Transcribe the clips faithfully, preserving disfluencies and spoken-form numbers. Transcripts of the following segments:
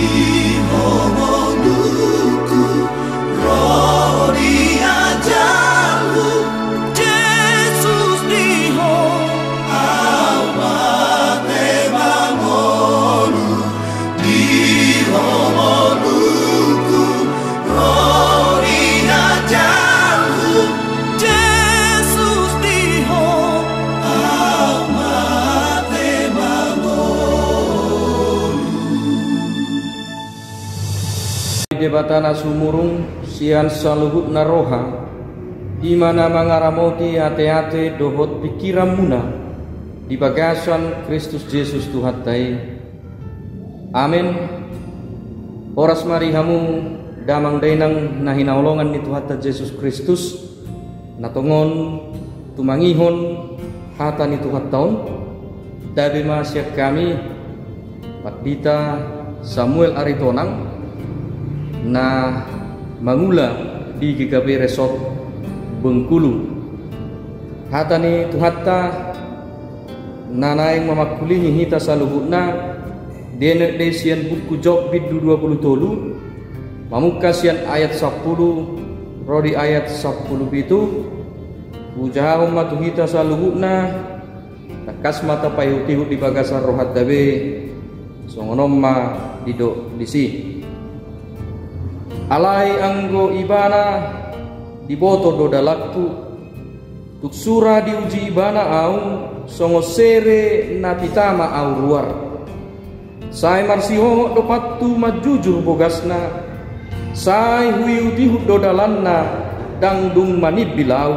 Di ho ngolungku, ro di ajalhu, Jesus di ho. Au mate mangolu, di ho ngolungku, ro di ajalhu, Jesus di ho. Au mate mangolu. Debata na sumurung sian saluhutna roha, i ma na mangaramoti ateate dohot pingkiranmuna di bagasan Kristus Jesus Tuhanta i. Amen. Horas ma di hamu damang dainang na hinaholongan ni Tuhanta Jesus Kristus, na tongon tumangihon hata ni Tuhanta on. Tabe ma sian hami, Pandita Samuel Aritonang, na mangula di G K P Resort Bengkulu. Hata ni Tuhanta na naeng mamangkulingi hita saluhutna, dienet do i sian buku Job bindu dua pulu tolu, mamungka sian ayat sampulu ro di ayat sampulu pitu. Hujahahon ma tu hita saluhutna, tangkas ma tapaihutihut di bagasan rohanta be, songon on ma didok disi. Alai anggo Ibana diboto do dalanku, tung sura diuji Ibana ahu, songon sere na pita ma ahu ruar. Sai marsihohot do pantu manjujur bogasna, sai huihutihut do dalanna, ndang dung manimbil ahu.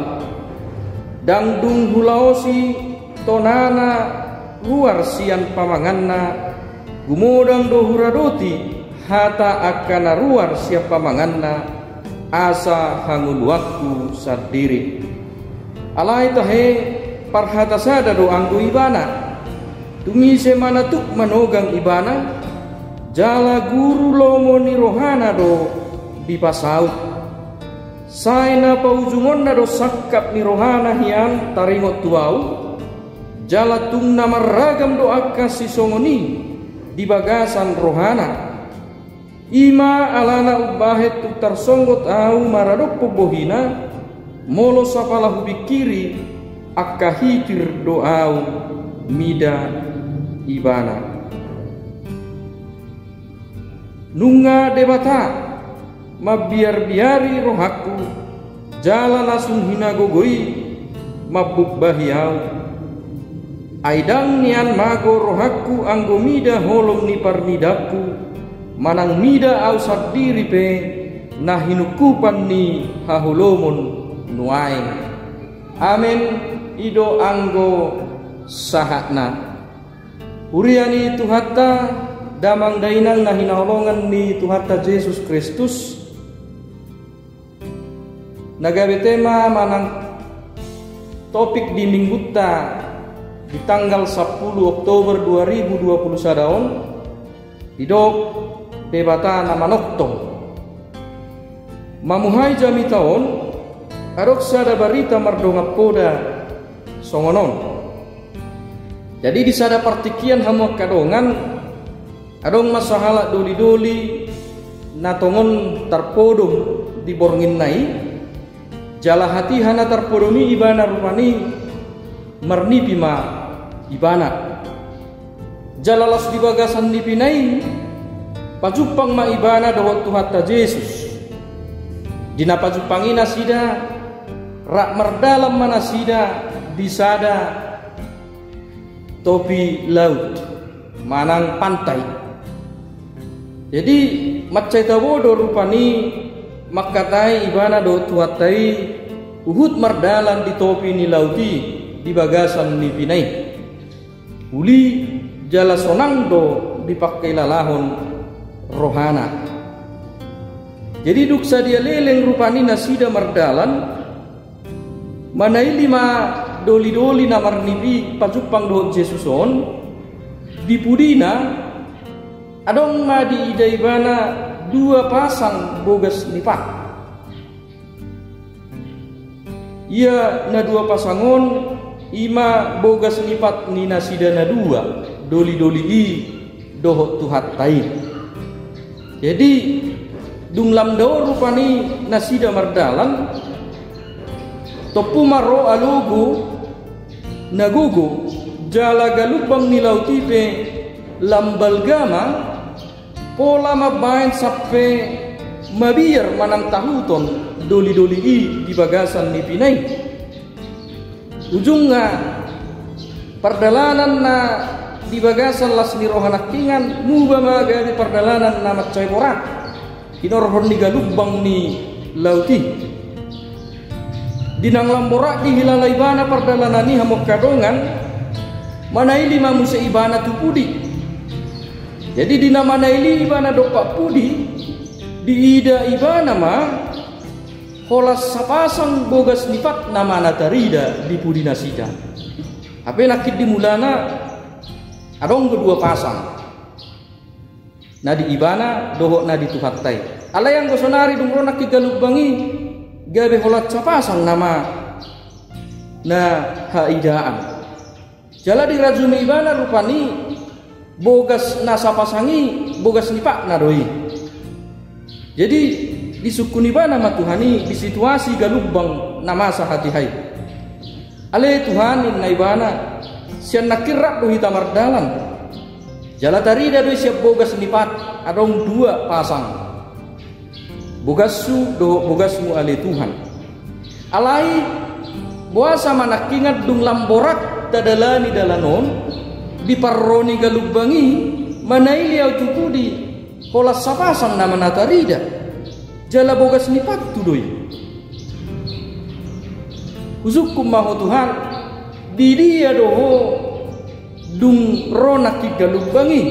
Ndang dung hulaosi tonana ruar sian pamanganna, gumodang do huradoti hata angka na ruar sian pamanganna, asa hangoluanku sandiri. Alai tahe, parhata sada do anggo Ibana. Tung ise ma na tuk manogang Ibana, jala guru lomo ni rohana do dipasaut. Sai na paujungonna do sangkap ni rohana hian taringot tu ahu, jala tung na marragam do angka sisongon i di bagasan rohana. I ma alana umbahen tung tarsonggot ahu maradophon bohina, molo sapala hupingkiri, angka hitir do ahu mida Ibana. Nunga Debata mambiarbiari rohangku, jala na sun hinagogo i mambumbahi ahu. Ai ndang nian mago rohangku anggo mida holong ni parnidaanku, manang mida ahu sandiri pe na hinungkupan ni haholomon nuaeng. Amen. I do anggo sahatna. Huria ni Tuhanta, damang dainang na hinaholongan ni Tuhanta Jesus Kristus, na gabe tema manang topik di minggunta di tanggal sampulu Oktober dua ribu dua pulu sada on, didok Debata na manongtong. Mamuhai jamita on, adong sada barita mardongan poda songon on. Jadi di sada partingkian hamu angka dongan, adong ma sahalak dolidoli na tongon tarpodom di bornginna i, jala hatiha na tarpodom i ibana rupani marnipi ma ibana. Jala laos di bagasan nipina i pajumpang ma ibana dohot Tuhanta Jesus. Di na pajumpang i nasida, rap mardalan ma nasida di sada topi laut manang pantai. Jadi mansai tabo do rupani mangkatai ibana dohot Tuhanta i huhut mardalan di topi ni laut i di bagasan nipina i. Uli jala sonang do dipangkilalahon rohana. Jadi dung sadia leleng rupani nasida mardalan, manaili ma dolidoli na marnipi pajumpang dohot Jesus on, di pudina adong ma diida ibana dua pasang bogas nipat. Ia na dua pasang on, i ma bogas nipat ni nasida na dua, dolidoli i dohot Tuhanta i. Jadi, dung lam dao rupani nasida mardalan, tompu ma ro alogo na gogo, jala galumbang ni laut i pe lam balga ma, pola mambahen sampe mabiar manang tahuton doli-doli i di bagasan nipina i. Ujungna, pardalanan na di bagasan las ni roha nangkingan muba ma gabe pardalanan na mansai borat hinorhon ni galumbang ni laut i. Di na lam borat dihilala ibana pardalanan i, hamu angka dongan, manaili ma muse ibana tu pudi. Jadi di na manaili ibana dompak pudi, diida ibana ma holan sapasang bogas ni pat nama na tarida di pudi nasida. Hape nangkin di mulana adong do dua pasang, na di ibana dohot na di Tuhanta i. Alai anggo sonari dung ro nangkin galumbang i, gabe holan sapasang nama na haidaan. Jala dirajumi ibana rupani bogas na sapasang i, bogas ni patna do i. Jadi, disungkun ibana ma Tuhan i di situasi galumbang na masa hatiha i. Ale Tuhan, ninna ibana, sian nangkin rap do hita mardalan. Jala tarida do i sian bogas ni pat, adong dua pasang. Bogashu dohot bogasmu ale Tuhan. Alai, boasa ma nangkingan dung lam borat tadalani dalan on, di parro ni galumbang i, manaili ahu tu pudi, holan sapasang nama na tarida, jala bogas ni pathu do i. Husungkun ma ho Tuhan, di dia do ho dung ro nangkin galumbang i?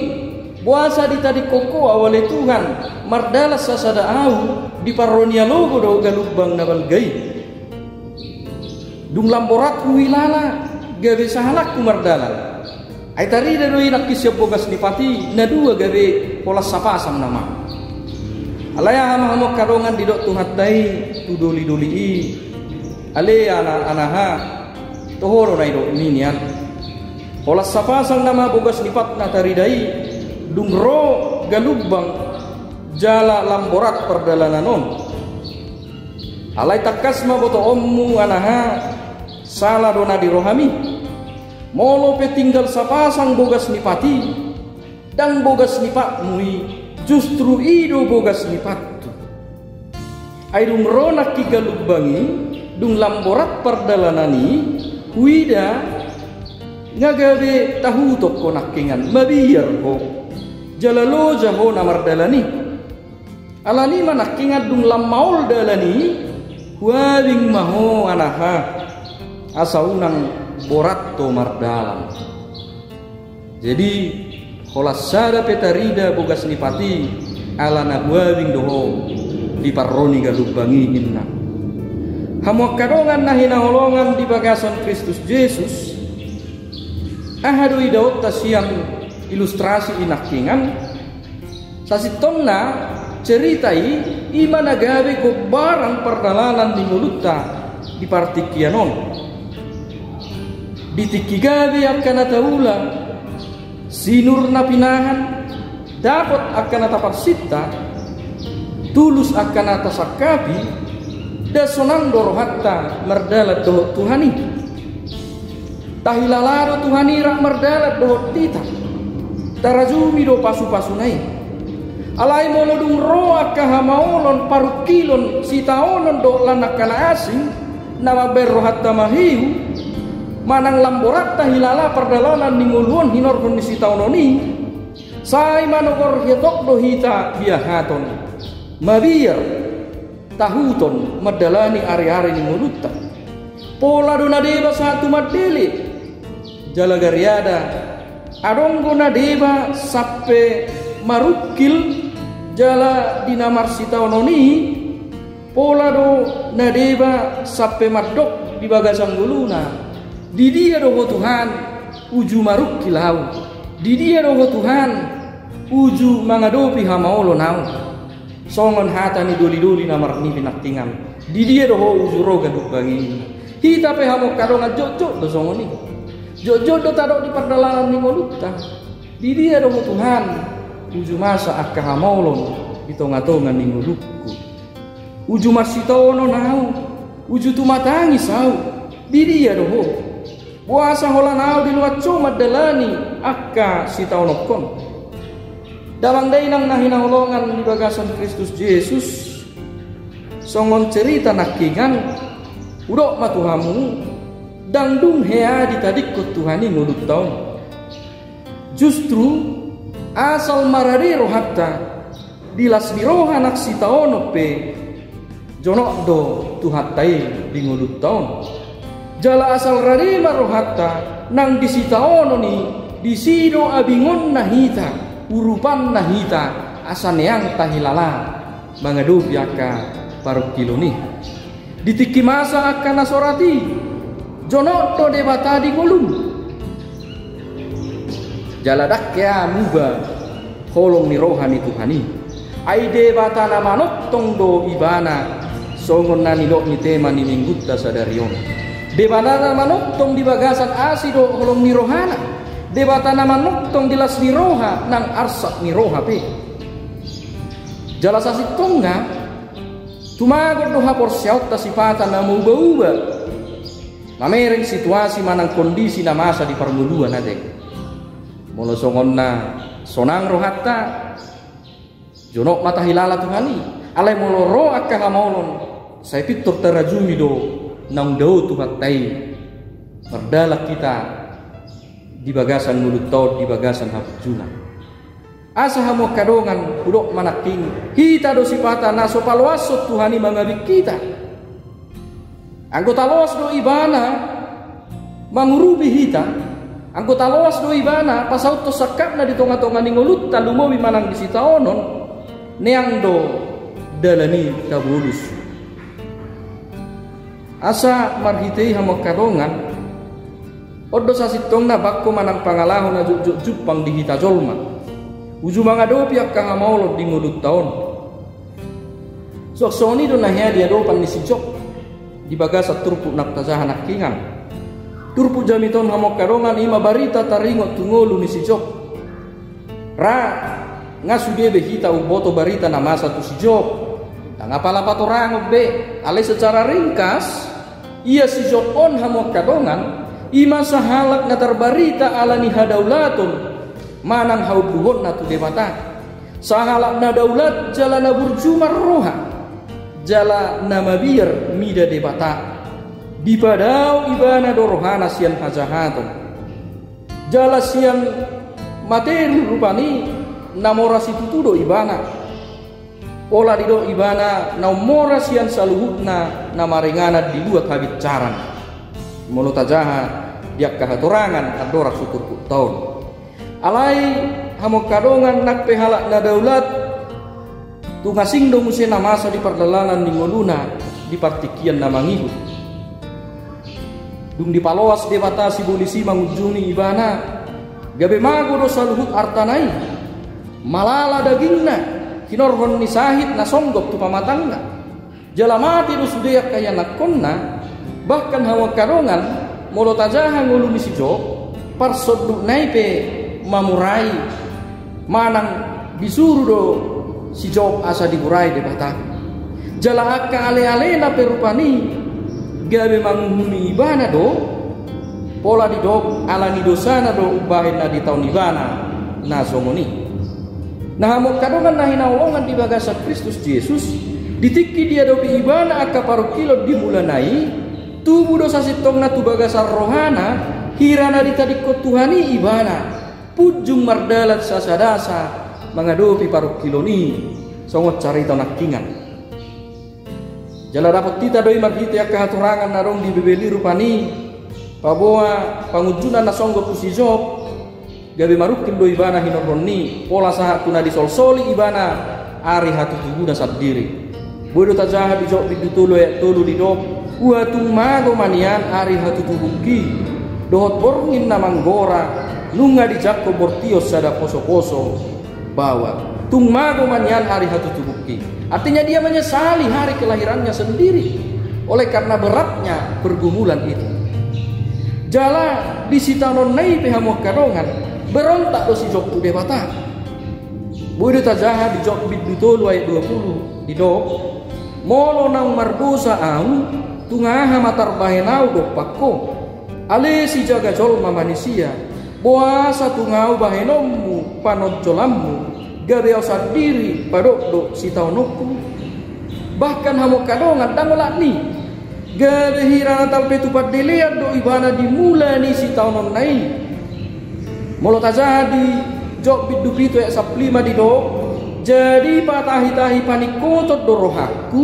Boasa ditadingkon ho ahu ale Tuhan, mardalan sasada ahu di parro ni alogo dohot galumbang na balga i? Dung lam borat huhilala gabe sahalakhu mardalan. Ai tarida do i nangkin sian bogas ni pat i, na dua gabe holan sapasang nama. Alai aha ma hamu angka dongan didok Tuhanta i tu doli-doli i? Ale ana, anaha, toho do na didok ni nian. Holan sapasang nama bogas ni pat na tarida i, dung ro galumbang jala lam borat pardalanan on. Alai tangkas ma botoonmu anaha, sala do na di rohami. Molo pe tinggal sapasang bogas ni pat i, ndang bogas ni patmu i, justru i do bogas ni pathu. Ai dung ro nangkin galumbang i, dung lam borat pardalanan i, huida nga gabe tahuton ho nangkingan, mabiar ho, jala loja ho na mardalan i. Alani i ma nangkingan dung lam maol dalan i, huabing ma ho anaha, asa unang borat ho mardalan. Jadi, holan sada pe tarida bogas ni pat i, ala na huabing do ho di parro ni galumbang i, ninna. Hamu angka dongan na hinaholongan di bagasan Kristus Jesus, aha do idaonta sian ilustrasi i nangkingan? Sasintongna cerita i, i ma na gabe gombaran pardalanan ni ngolunta di partingkian on. Di tingki gabe angka na taula, sinur na pinahan, dapot angka na taparsinta, tulus angka na tasangkapi, ndang sonang do rohanta mardalan dohot Tuhan i. Tahilala do Tuhan i rap mardalan dohot hita. Tarajumi do pasu-pasuna i. Alai molo dung ro angka hamaolon, parungkilon, sitaonon dohot lan angka na asing, na mambahen rohanta mahiu, manang lam borat tahilala pardalanan ni ngolu on hinorhon ni sitaonon i, sai manogor hiatok do hita biahaton. Mabiar tahuton mandalani ari-ari ni ngolunta. Pola do na deba sahat tu mandele, jala gariada, adong do na deba sampe marungkil, jala di na marsitaonon i, pola do na deba sampe mandok di bagasan ngoluna: Di dia do ho Tuhan, uju marungkil ahu? Di dia do ho Tuhan, uju mangadopi hamaolon ahu? Songon hata ni doli-doli na marnipi nangkingan: Di dia do ho uju ro galumbang i? Hita pe hamu angka dongan jotjot do songon i. Jotjot do tadok di pardalanan ni ngolunta: Di dia do ho Tuhan, uju masa angka hamaolon di tonga-tonga ni ngolungku. Uju marsitaonon ahu, uju tumatangis ahu, di dia do ho? Boasa holan ahu diloas ho mandalani angka sitaononhon? Damang dainang na hinaholongan di bagasan Kristus Jesus, songon cerita nangkingan, hudok ma tu hamu, ndang dung hea ditadingkon Tuhan i ngolunta on. Justru, asal marade rohanta, di las ni roha nang sitaonon pe, jonok do Tuhanta i di ngolunta on. Jala asal rade ma rohanta nang di sitaonon i, disi do abingonna hita, urupanna hita, asa neang tahilala mangadopi angka parungkilon i. Di tingki masa angka na sorat i, jonok do Debata di ngolum. Jala ndang hea muba holong ni roha ni Tuhan i. Ai Debata na manongtong do Ibana, songon na nidok ni tema ni minggunta sadari on. Debata na manongtong di bagasan asi dohot holong ni rohana. Debata na manongtong di las ni roha nang arsak ni roha pe. Jala sasintongna, tumagon do haporseaonta sipata na mauba-uba mamereng situasi manang kondisi na masa di parngoluan, ate. Molo songon na sonang rohanta, jonok ma tahilala Tuhan i. Alai molo ro angka hamaolon, sai pintor tarajumi do naung dao Tuhanta i mardalan hita di bagasan ngolunta on, di bagasan hapunjungan. Asa hamu angka dongan, hudok ma nangkin, hita do sipata na so paloashon Tuhan i mangabing hita. Anggo taloas do Ibana mangurupi hita, anggo taloas do Ibana pasauthon sangkapna di tonga-tonga ni ngolunta, lumobi manang di sitaonon, neang do dalan i tabolus. Asa marhite i, hamu angka dongan, on do sasintongna bangko manang pangalaho na jotjot jumpang di hita jolma uju mangadopi angka hamaolon di ngolunta on. Suang songon i do na hea di adopan ni si Job di bagasan turpuk na tajaha nangkinan. Turpuk jamita on, hamu angka dongan, i ma barita taringot tu ngolu ni si Job. Ra, nga sude be hita umboto barita na masa tu si Job. Ndang apala patorangon be, alai secara ringkas, ia si Job on, hamu angka dongan, i ma sahalak na tarbarita ala ni hadaulaton manang haunduhonna tu Debata. Sahalak na daulat jala na burju marroha, jala na mabiar mida Debata. Dipadao ibana do rohana sian hajahaton. Jala sian materi rupani na mora situtu do ibana. Pola didok ibana na ummora sian saluhutna na maringanan di luat habinsaran. Molo tajaha di angka hatorangan andorang so turpukta on. Alai, hamu angka dongan, nang pe halak na daulat, tung asing do muse na masa di pardalanan ni ngoluna di partingkian na mangihut. Dung dipaloas Debata sibolis i mangunjuni ibana, gabe mago do saluhut artana i. Malala dagingna, hinorhon ni sahit na songgop tu pamatangna. Jala mate do sude angka ianakkonna. Bahkan, hamu angka dongan, molo tajaha ngolu ni si Job, parsondukna i pe mamurai, manang disuru do si Job asa dimurai Debata. Jala angka ale-alena pe rupani gabe manguhumi ibana do, pola didok ala ni dosana do umbahen na ditaon ibana na songon i. Na, hamu angka dongan na hinaholongan di bagasan Kristus Jesus, di tingki diadopi ibana angka parungkilon di mulana i, tubu do sasintongna tu bagasan rohana hira na ditadingkon Tuhan i ibana, punjung mardalan sasadasa mangadopi parungkilon i, songon carita nangkinan. Jala dapot hita do i marhite angka hatorangan na adong di Bibel i rupani, paboa pangunjunan na songgop tu si Job, gabe marungkil do ibana hinorhon ni, pola sahat tu na disolsoli ibana ari hatutubuna sandiri. Boi do tajaha di Job bindu tolu ayat tolu didok, ua tung mago ma nian ari hatutubungki, dohot borngin na manggora, nunga dijangkon bortion sada poso-poso baoa. Tung mago ma nian ari hatutubungki. Artinya, dia menyesali hari kelahirannya sendiri oleh karena beratnya pergumulan itu. Jala di sitaononna i pe, hamu angka dongan, berontak do si Job tu Debata. Boi do tajaha di Job bindu tolu ayat dua puluh, didok: Molo naung mardosa ahu, tung aha ma tarbahen ahu dompak Ho? Ale sijaga jolma manisia, boasa tung ahu bahenonmu panonjolanmu, gabe ahu sandiri padokdok sitaononku? Bahkan hamu angka dongan, ndang olat ni, gabe hira na talpe tu pandelean do ibana di mula ni sitaononna i. Molo tajaha di Job bindu pitu ayat sampulu lima, didok: Jadi patahitahi paningkoton do rohangku,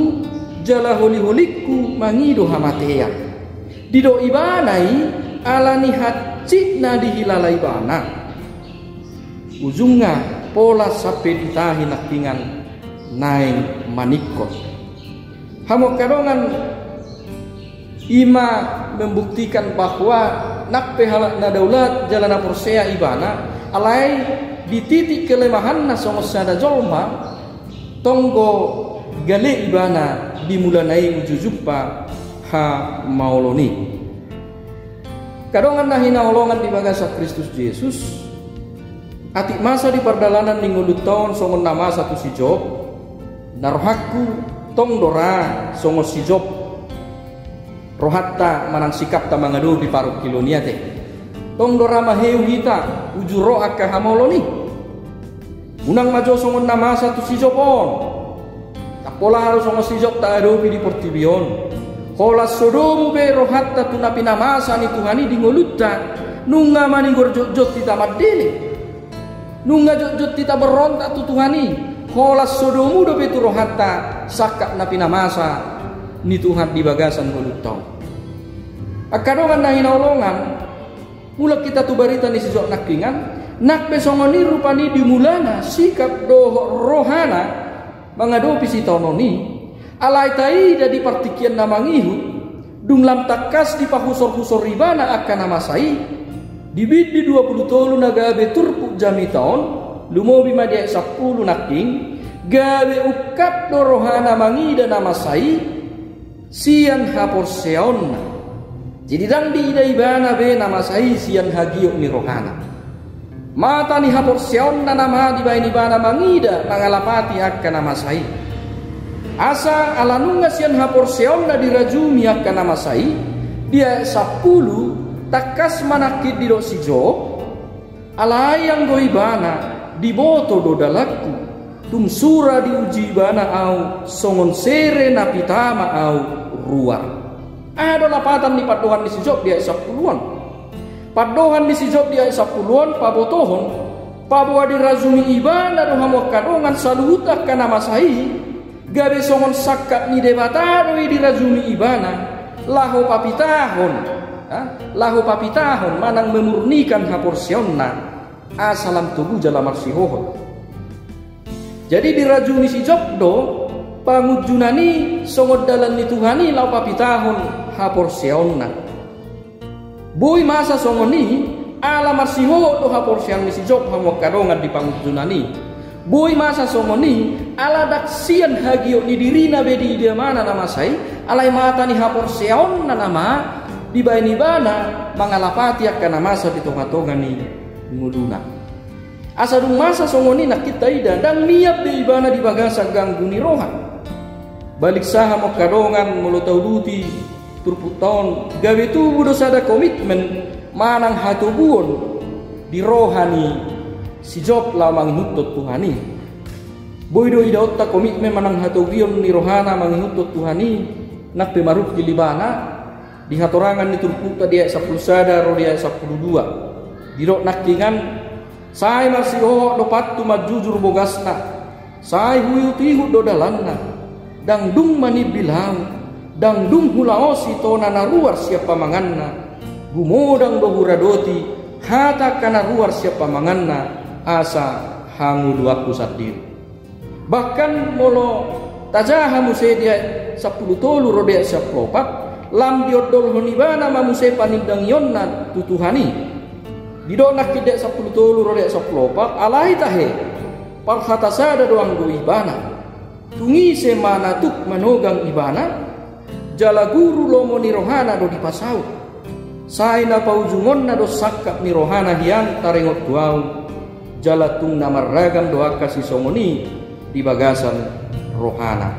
jala holiholingku mangido hamatean. Didok ibana i ala ni hansit na dihilala ibana. Ujungna pola sampe ditahi nangkiningan naeng maningkot. Hamu angka dongan, i ma membuktikan bahwa nang pe halak na daulat jala na porsea ibana, alai di titik kelemahanna songon sada jolma, tong do gale ibana di mulana i uju jumpa hamaolon i. Angka dongan na hinaholongan di bagasan Kristus Jesus, atik masa di pardalanan ni ngolunta on songon na masa tu si Job, na rohangku tong do ra songon si Job rohanta manang sikapta mangadopi parungkilon i ate. Tong do ra maheu hita uju ro angka hamaolon i. Unang ma jo songon na masa tu si Job on. Ndang pola haru songon si Job taadopi di portibi on. Holan so domu be rohanta tu na pinamasa ni Tuhan i di ngolunta, nunga manigor jotjot hita mandele. Nunga jotjot hita berontak tu Tuhan i. Holan so domu dope tu rohanta sangkap na pinamasa ni Tuhan di bagasan ngolunta on. Angka dongan na hinaholongan, mulak hita tu barita ni si Job nangkiningan, nang pe songon i rupani di mulana sikap dohot rohana mangadopi sitaonon i, alai taida di partingkian na mangihut, dung lam tangkas dipahusorhusor ibana angka na masa i, di bindu dua puluh tolu na gabe turpuk jamita on, lumobi ma di ayat sampulu nangkin, gabe ungkap do rohana mangida na masa i, sian haporseaonna. Jadi ndang diida ibana be na masa i sian hagiot ni rohana. Mata ni haporseaonna nama dibaen ibana mangida mangalapati angka na masa i. Asa ala nunga sian haporseaonna dirajumi angka na masa i, di ayat sampulu, tangkas ma nangkin didok si Job: Alai anggo ibana, diboto do dalanku, tung sura diuji ibana ahu, songon sere na pita ma ahu ruar. Aha do lapatan ni pandohan ni si Job di ayat sampulu on? Pandohan ni si Job di ayat sampulu on pabotohon, paboa dirajumi ibana do hamu angka dongan saluhut angka na masa i, gabe songon sangkap ni Debata do i dirajumi ibana, laho papitahon, ha? Laho papitahon manang memurnikan haporseaonna, asa lam togu jala marsihohot. Jadi dirajumi si Job do pangunjunan i songon dalan ni Tuhan i laho papitahon haporseaonna. Boi masa songon i, ala marsihohot do haporseaon ni si Job hamu angka dongan di pangunjunan i. Boi masa songon i, ala ndang sian hagiot ni dirina be diida ibana na masa i, alai mata ni haporseaonna nama dibaen ibana mangalapati angka na masa di tongatonga ni ngoluna. Asa dung masa songon i nangkin taida, ndang mian be ibana di bagasan ganggu ni roha. Baliksa hamu angka dongan, molo tauduti turpukta on, gabe tubu do sada komitmen manang hatoguon di roha ni si Job laho mangihuthon Tuhan i. Boi do idaonta komitmen manang hatoguon ni rohana mangihuthon Tuhan i, nang pe marungkil ibana, di hatorangan ni turpukta di ayat sampulu sada ro di ayat sampulu dua. Didok nangkiningan, Sai marsihohot do pathu manjujur bogasna, sai huihutihut do dalanna, ndang dung manimbil ahu, ndang dung hulaosi tona na ruar sian pamanganna, gumodang do huradoti hata angka na ruar sian pamanganna, asa hangoluanku sandiri. Bahkan molo tajaha muse di ayat sampulu tolu ro di ayat sampulu opat, lam diondolhon ibana ma muse panindangionna tu Tuhan i. Didok nangkin di ayat sampulu tolu ro di ayat sampulu opat, alai tahe, parhata sada do anggo ibana. Tung ise ma na tuk manogang ibana? Jala guru lomo ni rohana do dipasaut. Sai na paujungonna do sangkap ni rohana hian taringot tu ahu, Jala tung na marragam do angka sisongon i di bagasan rohana.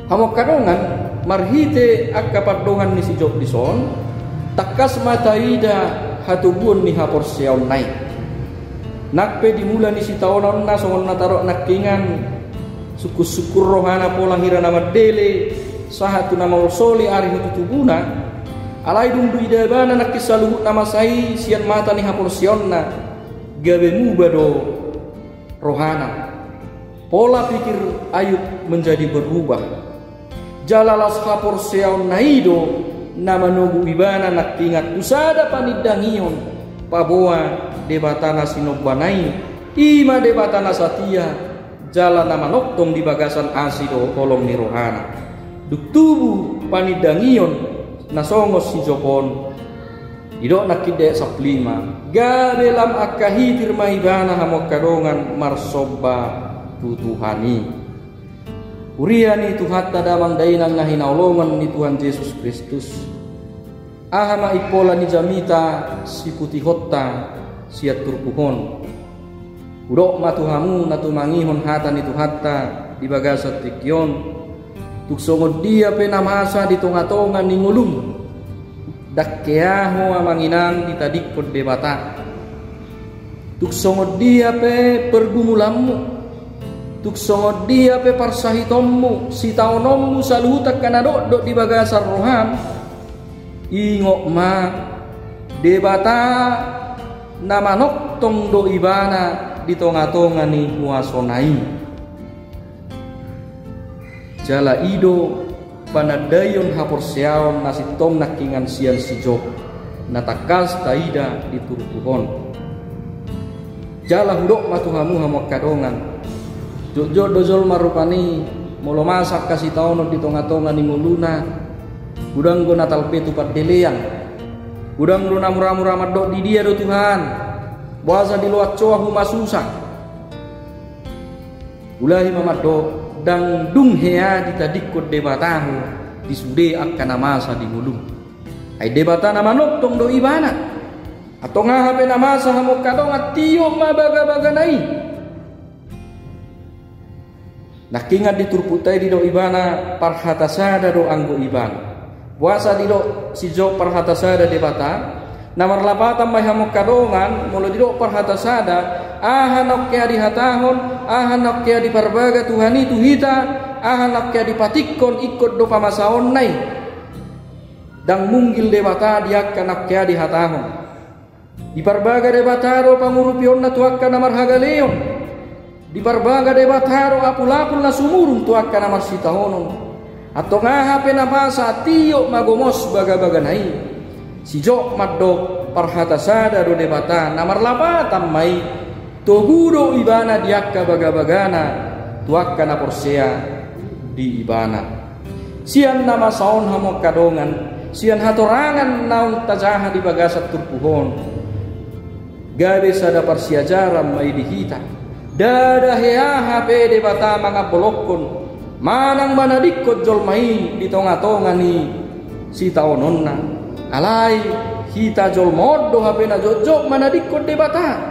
Hamu angka dongan, marhite angka pandohan ni si Job dison, tangkas ma taida hatoguon ni haporseaonna i. Nang pe di mula ni sitaononna songon na tadok nangkingan, sungkun-sungkun rohana pola hira na mandele, sahat tu na maolsoli ari hututubuna, alai dung diida ibana nangkin saluhut na masa i sian mata ni haporseaonna, gabe muba do rohana. Pola pikir Ayub menjadi berubah. Jala laos haporseaonna i do na manogu ibana nangkingan tu sada panindangion, paboa Debata na sinombana i, i ma Debata na satia, jala na manongtong di bagasan asi dohot holong ni rohana. Dung tubu panindangion na songon si Job on, didok nangkin di ayat sampulu lima, gabe lam angka hitir ma ibana hamu angka dongan marsomba tu Tuhan i. Huria ni Tuhanta damang dainang na hinaholongan ni Tuhan Jesus Kristus. Aha ma impola ni jamita siputihonta sian turpuk on? Hudok ma tu hamu na tumangihon hata ni Tuhanta di bagasan tingki on. Tung songon dia pe na masa di tonga-tonga ni ngolum, ndang hea ho amang inang ditadingkon Debata. Tung songon dia pe pergumulanmu, tung songon dia pe parsahitonmu, sitaononmu, saluhut angka na dokdok di bagasan roham, ingot ma, Debata na manongtong do ibana di tonga-tonga ni huasona i. Jala i do panandaion haporseaon na sintong nangkingan sian si Job, na tangkas taida di turpuk on. Jala hudok ma tu hamu hamu angka dongan, jotjot do jolma rupani, molo masa angka sitaonon di tonga-tonga ni ngoluna, godang do na talpe tu pandelean, godang do na mura-mura mandok di dia do Tuhan, boasa diloas ho ahu masusa. Ulahi ma mandok, ndang dung hea ditadingkon Debata ho di sude angka na masa di ngolum. Ai Debata na manongtong do ibana. Antong aha pe na masa hamu angka dongan, tiop ma bagabagana i. Nangkingan di turpukta i didok ibana parhata sada do anggo ibana. Boasa didok si Job parhata sada Debata? Na marlapatan ma i hamu angka dongan, molo didok parhata sada, aha na hea dihatahon, aha na hea diparbaga Tuhan i tu hita, aha na hea dipatikkon, ingkon do pamasaonna i. Ndang munggil Debata di angka na hea dihatahon. Diparbaga Debata do pangurupionna tu angka na marhagaleon. Diparbaga Debata do apul-apul na sumurung tu angka na marsitaonon. Antong aha pe na masa, tiop ma gomos bagabagana i. Si Job mandok parhata sada do Debata, na marlapatan ma i. Togu do ibana di angka bagabagana, tu angka na porsea di ibana. Sian na masa on hamu angka dongan, sian hatorangan naung tajaha di bagasan turpuk on, gabe sada parsiajaran ma i di hita. Ndada hea hape Debata mangambolongkon manang manadingkon jolma i di tonga-tonga ni sitaononna. Alai hita jolma on do hape na jotjot manadingkon Debata.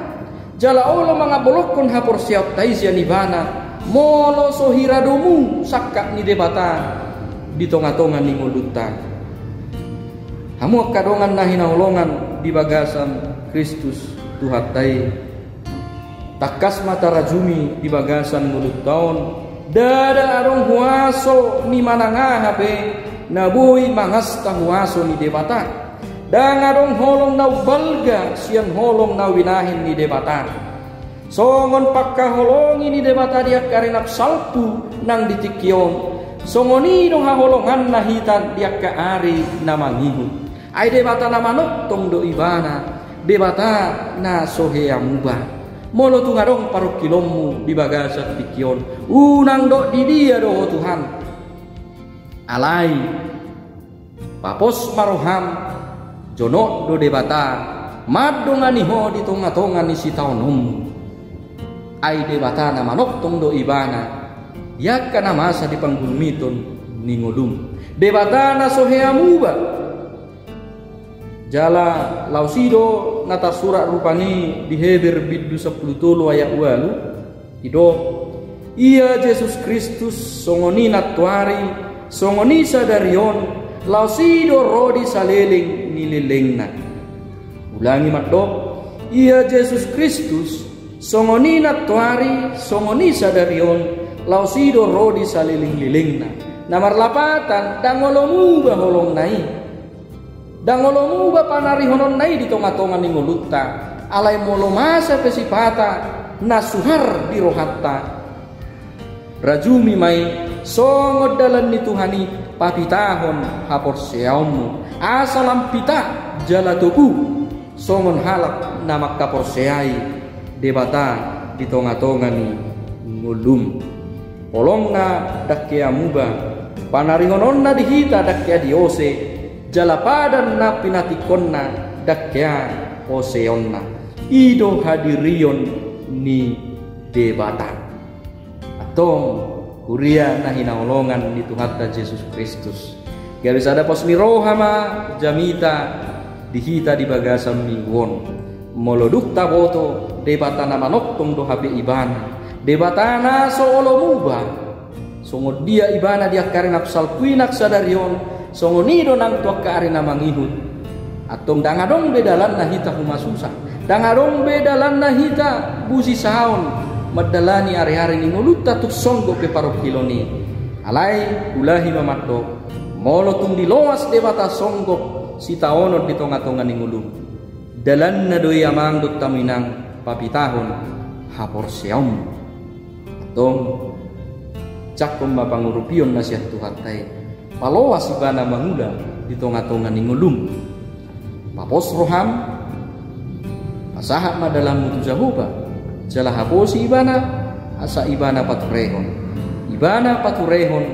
Jala olo mangambolongkon haporseaonta i sian ibana, molo so hira domu sangkap ni Debata di tonga-tonga ni ngolunta. Hamu angka dongan na hinaholongan di bagasan Kristus Tuhanta i, tangkas ma tarajumi di bagasan ngolunta on, ndada adong huaso ni manang aha pe na boi mangasta huaso ni Debata. Ndang adong holong na umbalga sian holong na binahen ni Debata. Songon pangkaholongi ni Debata di angka ari na salpu nang di tingki on, songon i do haholonganna hita di angka ari na mangihut. Ai Debata na manongtong do ibana, Debata na so hea muba. Molo tung adong parungkilonmu di bagasan tingki on, unang dok di dia do ho Tuhan. Alai papos ma roham, jonok do Debata mandongani ho di tonga-tonga ni sitaononmu. Ai Debata na manongtong do ibana di angka na masa di panggulmiton ni ngolum. Debata na so hea muba. Jala laos i do na tarsurat rupani di Heber bindu sampulu tolu ayat ualu, didok: Ia Jesus Kristus, songon i nantoari, songon i sadari on, laos i do ro di saleleng ni lelengna. Ulangi mandok: Ia Jesus Kristus, songon i nantoari, songon i sadari on, laos i do ro di saleleng-lelengna. Na marlapatan, ndang olo muba holongna i. Ndang olo muba panarihononna i di tonga-tonga ni ngolunta, alai molo masa pe sipata na suhar di rohanta, rajumi ma i songon dalan ni Tuhan i, papitahon haporseaonmu, asa lam pita jala togu songon halak na mangkaporseai Debata di tonga-tonga ni ngolum. Holongna ndang hea muba, panarihononna di hita ndang hea diose, jala padan na pinatingkonna ndang hea oseonna. I do hadirion ni Debata. Antong, huria na hinaholongan ni Tuhanta Jesus Kristus, gabe sada pos ni roha ma jamita di hita di bagasan minggu on. Molo dung taboto, Debata na manongtong do hape Ibana, Debata na so olo muba. Songon dia Ibana di angka ari na salpu i nang sadari on, songon i do nang tu angka ari na mangihut. Antong ndang adong be dalanna hita humasusa, ndang adong be dalanna hita busisaon mandalani ari-ari ni ngolunta tung songgop pe parungkilon i. Alai, ulahi ma mandok, molo tung diloas Debata songgop sitaonon di tonga-tonga ni ngolum, dalanna do i, amang dohot hamu inang, papitahon haporseaonmu. Antong, jangkon ma pangurupion na sian Tuhanta i, paloas Ibana mangula di tonga-tonga ni ngolum. Papos roham, pasahat ma dalanmu tu Jahowa, jala haposi Ibana, asa Ibana paturehon. Ibana paturehon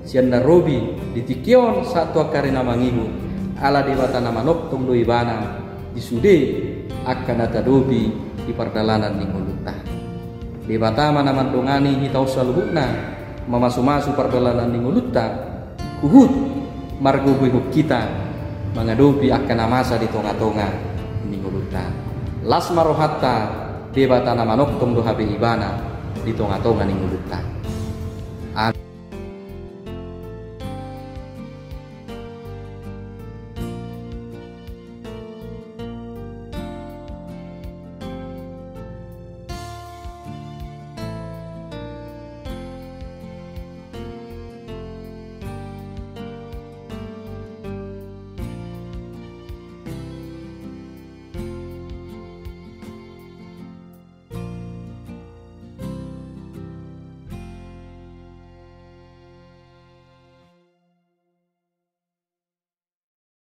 sian na robi di tingki on sahat tu angka ari na mangihut, ala Debata na manongtong do Ibana di sude angka na taadopi di pardalanan ni ngolunta. Debata ma na mandongani hita on saluhutna, mamasu-masu pardalanan ni ngolunta, huhut margogoihon hita mangadopi angka na masa di tonga-tonga ni ngolunta. Las ma rohanta, Debata na manongtong do hape Ibana di tonga-tonga ni ngolunta.